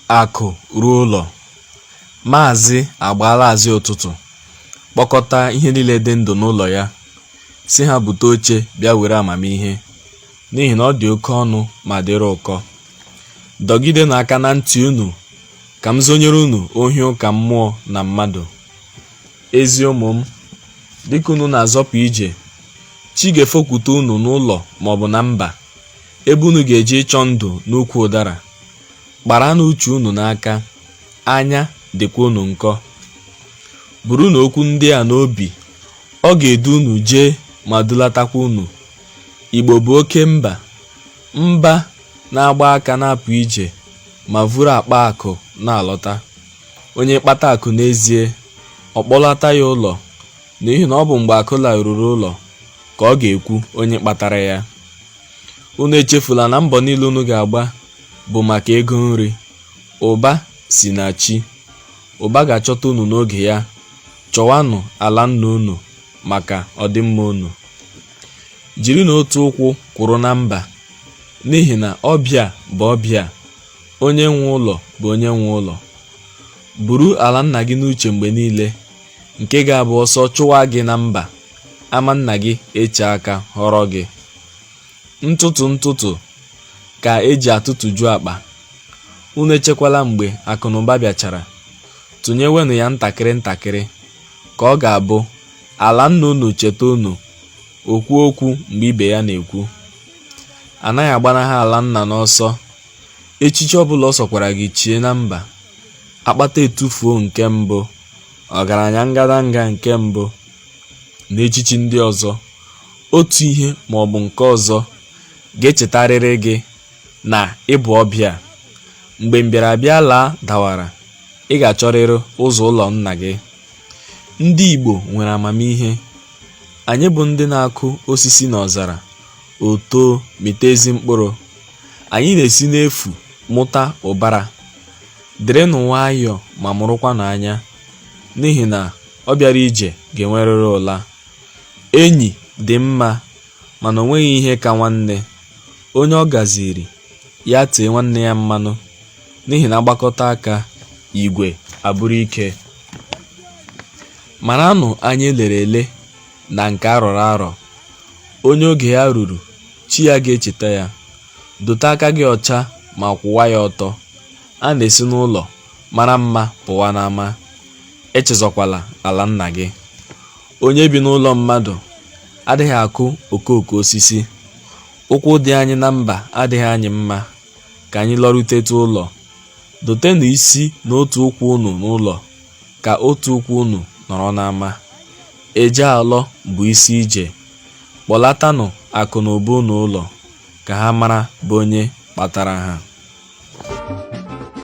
Akụ ruo ụlọ. Maazị agbaalaazị ụtụtụ kpọkọta ihe niile dị ndụ n'ụlọ ya, sị ha bute oche bịa were amamihe, n'ihi na ọ dị oke ọnụ ma dịrị ụkọ. Dọgidenụ aka na ntị unu ka m zonyere unu ohi ụka mmụọ na mmadụ. Ezi ụmụ m, dịka unu na-azọpụ ije, chi ga-efokwute unu n'ụlọ maọbụ na mba, ebe unu ga-eje ịchọ ndụ n'ukwu ụdara. Kparanụ uche unu n'aka, anya dịkwa unu nkọ. Burunụ okwu ndị a n'obi, ọ ga-edu unu jee ma dulatakwa unu. Igbo bụ oke mba, mba na-agba aka na-apụ ije ma vuru akpa akụ na-alọta. Onye kpata akụ n'ezie, ọ kpọlata ya ụlọ n'ihi na ọ bụ mgbe akụ laruru ụlọ ka ọ ga-ekwu onye kpatara ya. Unu echefula na mbọ niile unu ga-agba bụ maka ego nri. Ụba si na chi. Ụba ga-achọta unu n'oge ya. Chọwanụ ala nna unu maka ọdịmma unu. Jirinụ otu ụkwụ kwụrụ na mba, n'ihi na ọbịa bụ ọbịa, onye nwe ụlọ bụ onye nwe ụlọ. Buru ala nna gị n'uche mgbe niile, nke ga-abụ ọsọ chụwa gị na mba, ama nna gị eche aka họrọ gị. Ntụtụ ntụtụ ka e ji atụtụju akpa. Unu echekwala mgbe akụnụba bịachara, tụnyewenụ ya ntakịrị ntakịrị, ka ọ ga-abụ ala nna unu cheta unu, o kwuo okwu mgbe ibe ya na-ekwu. A naghị agbanaha ala nna n'ọsọ. Echichi ọbụla ọ sọkwara gị chie na mba, akpata etufuo nke mbụ, ọgaranya ngadanga nke mbụ, na echichi ndị ọzọ, otu ihe ma ọ bụ nke ọzọ ga-echetarịrị gị na ị bụ ọbịa. Mgbe mbịarabịa laa dawara, ị ga-achọrịrị ụzọ ụlọ nna gị. Ndị Igbo nwere amamihe. Anyị bụ ndị na-akụ osisi n'ọzara, o too mịta ezi mkpụrụ. Anyị na-esi n'efu mụta ụbara. Dịrịnụ nwayọọ ma mụrụkwanụ anya, n'ihi na ọ bịara ije ga-enwerịrị ụla. Enyi dị mma mana o nweghị ihe ka nwanne. Onye ọ gaziiri, ya tee nwanne ya mmanụ n'ihi na a gbakọta aka, igwe abụrụ ike. Maranụ anya e lere ele na nke a rọrọ arọ. Onye oge ya ruru, chi ya ga-echeta ya. Dote aka gị ọcha ma kwụwa ya ọtọ. A na-esi n'ụlọ mara mma pụwa n'ama. Echezọkwala ala nna gị. Onye bi n'ụlọ mmadụ adịghị akụ okooko osisi. Ụkwụ dị anyị na mba adịghị anyị mma. Ka anyị lọrutetụ ụlọ. Dotenụ isi na otu ụkwụ unu n'ụlọ ka otu ụkwụ unu nọrọ n'ama. Eje alọ bụ isi ije. Kpọlatanụ akụ na ụba unu ụlọ ka ha mara bụ onye kpatara ha.